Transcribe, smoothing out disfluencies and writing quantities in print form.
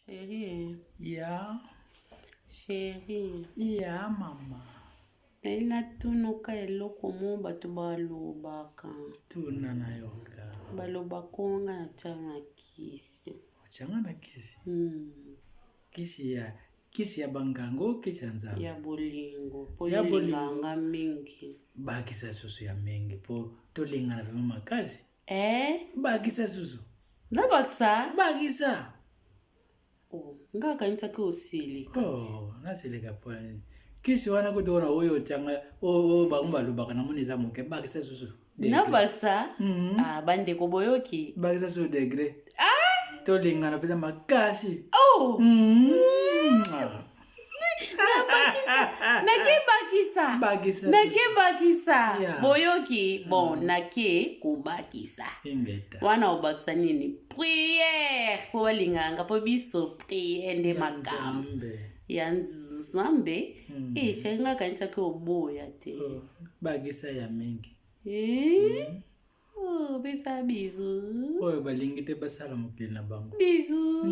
Chérie. Ya. Chérie. Ya mama. Naye natunuka eloko mo bato balobaka. Tuna nayoka. Balobaka nga natya na kisi. Otyanga na kisi? Kisi ya kisi ya bangango kisi ya nzambe. Ya bolingo po yo olingaka nga mingi. Bakisa susu ya mingi po tolingana vraiment makasi. Eh? Bakisa susu. Nabakisa? Bakisa. Oh, nga akanisaki osilika. Oh, nasilika mpo na nini? Kisi wana kutu wana oyo otyanga oyo bango balobaka namoni eza moke bakisa susu. Nabakisa? Ah, bandeko boyoki. Bakisa susu degre. Ah! Tolingana mpenza makasi. Oh! Mm. Nabakisa. Nakebakisa. Bakisa. Nakebakisa. Yeah. Boyoki. Bon, nake kobakisa. Ingeta. Wana obakisa nini? Prière mpo balingaka nga mpo biso prière nde makambo Nzambe. ya Nzambe. Eh, chéri nga akanisaki oboya te. Oh, bakisa ya mingi. Eh? Oh, pesa bisou. Oyo balingi te basala mokili na bango. Bisou.